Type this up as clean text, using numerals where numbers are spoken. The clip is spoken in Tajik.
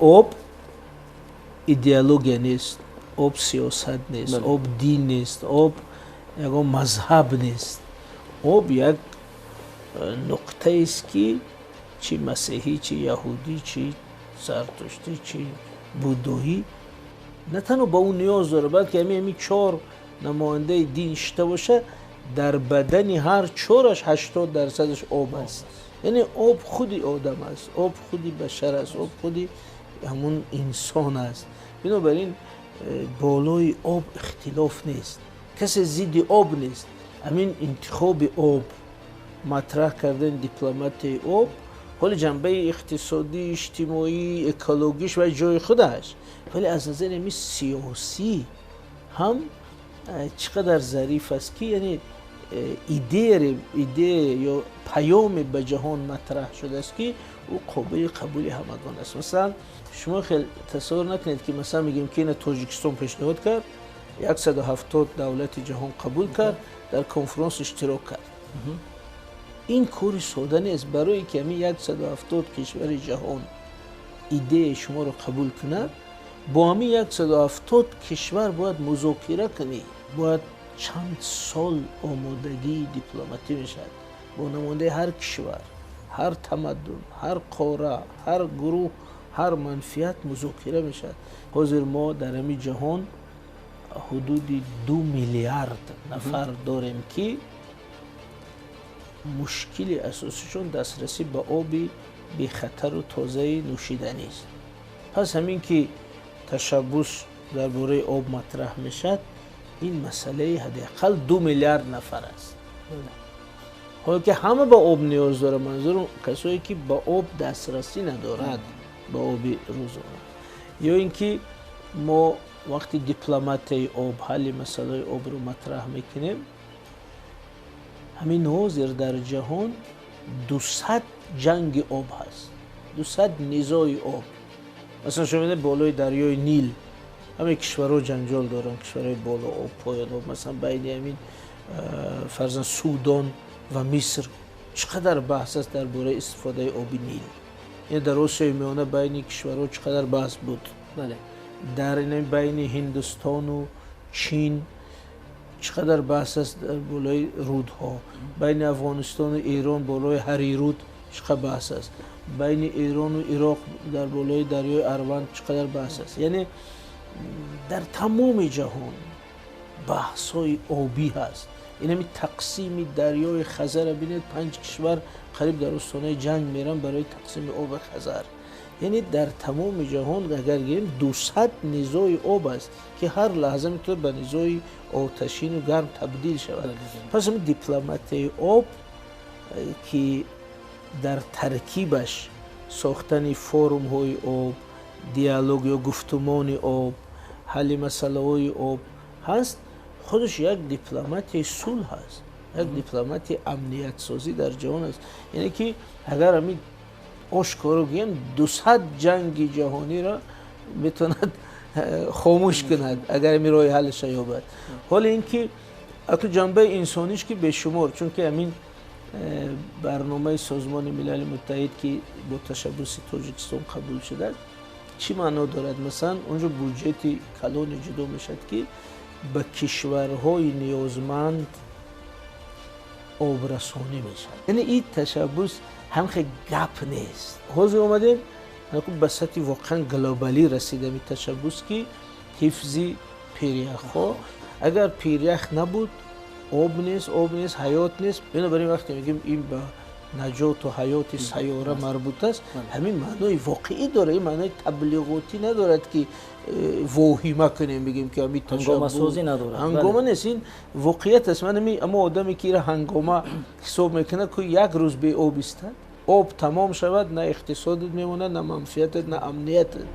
Об идеология нест, об сиёсат нест, об дин нест, об ягон мазҳаб нест. Об як нуқтаест, ки чӣ масеҳӣ, чӣ яҳудӣ, чӣ зартуштӣ, чӣ буддоӣ на танҳо ба ӯ ниёз дорад, балки ҳамин чор намояндаи дин шита бошад, дар бадани ҳар чораш 80%-аш об аст. Яъне об худи одам аст, об худи башар аст, об худи ҳамун инсон аст. Бинобар ин болои об ихтилоф нест, касе зидди об нест. Ҳамин интихоби об, матраҳ кардани дипломатияи об, ҳоли ҷанбаи иқтисодӣ, иҷтимоӣ, экологиш ва ҷои худаш, вале аз назари ҳамин сиёсӣ ҳам чӣ қадар зариф аст, ки яъне идея ё паёме ба ҷаҳон матраҳ шудааст, ки ӯ қобили қабули ҳамагон аст. Масалан, шумо хел тасаввур накунед, ки масалан мегӯем, ки ина Тоҷикистон пешниҳод кард, 170 давлати ҷаҳон қабул кард, дар конфронс иштирок кард. Ин кори сода нест. Барое ки ҳамин 170 кишвари ҷаҳон идеяи шуморо қабул кунад, бо ҳамин 170 кишвар бояд музокира кунӣ, бояд чанд сол омодагии дипломатӣ мешавад бо намояндаи ҳар кишвар, ҳар тамаддун, ҳар қора, ҳар гурӯҳ, ҳар манфиат музокира мешавад. Ҳозир мо дар ҳамин ҷаҳон ҳудуди 2 миллиард нафар дорем, ки мушкили асосишон дастрасӣ ба оби бехатару тозаи нӯшиданист. Пас ҳамин ки ташаббус дар бораи об матраҳ мешавад, ин масъалаи ҳадди ақал 2 миллиард нафар аст, ҳоло ки ҳама ба об ниёз дорад. Манзурам касое ки ба об дастрасӣ надорад, ба оби рӯзона. Ё ин ки мо вақти дипломатияи об, ҳалли масъалаи обро матраҳ мекунем, ҳамин ҳозир дар ҷаҳон 200 ҷанги об ҳаст, 200 низои об. Масалан, шумо бинед, болои дарёи Нил ҳамаи кишварҳо ҷанҷол доранд, кишварҳои боло об, поён об. Масалан, байни ҳамин фарзан Судон ва Миср чӣ қадар баҳс аст дар бораи истифодаи оби Нил. Ин дар Осиёи Миёна байни кишварҳо чӣ қадар баҳс буд, дар байни Ҳиндустону Чин чӣ қадар баҳс аст дар болои рудҳо, байни Афғонистону Эрон болои Ҳарируд чӣ қадар баҳс аст, байни Эрону Ироқ дар болои дарёи Арванд чӣ қадар баҳс аст. Яъне дар тамоми ҷаҳон баҳсҳои обӣ ҳаст. Инами тақсими дарёи Хазара бинед, панҷ кишвар қариб дар остонаи ҷанг меранд барои тақсими оби Хазар. Яъне дар тамоми ҷаҳон агар гирем, 200 низои об аст, ки ҳар лаҳза метавонад ба низои оташину гарм табдил шавад. Пас ҳамин дипломатияи об, ки дар таркибаш сохтани форумҳои об, диалог ё гуфтумони об, ҳалли масъалаҳои об ҳаст, худаш як дипломатияи сулҳ аст, як дипломатияи амниятсозӣ дар ҷаҳон аст. Яъне ки агар ҳамин ошкоро гӯем, 200 ҷанги ҷаҳониро метавонад хомӯш кунад, агар ҳамин роҳи ҳаллаша ёбад. Ҳоло ин ки аку ҷанбаи инсониш ки бешумор, чунки ҳамин барномаи Созмони Милали Муттаҳид, ки бо ташаббуси Тоҷикистон қабул шудааст, чӣ маъно дорад? Масалан, онҷо буҷети калоне ҷудо мешавад, ки ба кишварҳои ниёзманд обрасонӣ мешавад. Яъне ин ташаббус ҳам хел гап нест. Ҳозир омадем ба сатҳи воқеан глобалӣ расидам ин ташаббус, ки ҳифзи пиряхҳо. Агар пирях набуд, об нест, об нест, ҳаёт нест. Бинобар ин вақте мегӯем, ин ба наҷоту ҳаёти сайёра марбут аст, ҳамин маънои воқеӣ дорад. Ин маънои таблиғотӣ надорад, ки воҳима кунем, бигем, ки ҳамин ҳангомасозӣ надорад. Ҳангома нест, ин воқеият аст. Ман аммо одаме ки ира ҳангома ҳисоб мекунад, ку як рӯз беоб истад, об тамом шавад, на иқтисодат мемонад, на манфиатат, на амниятат.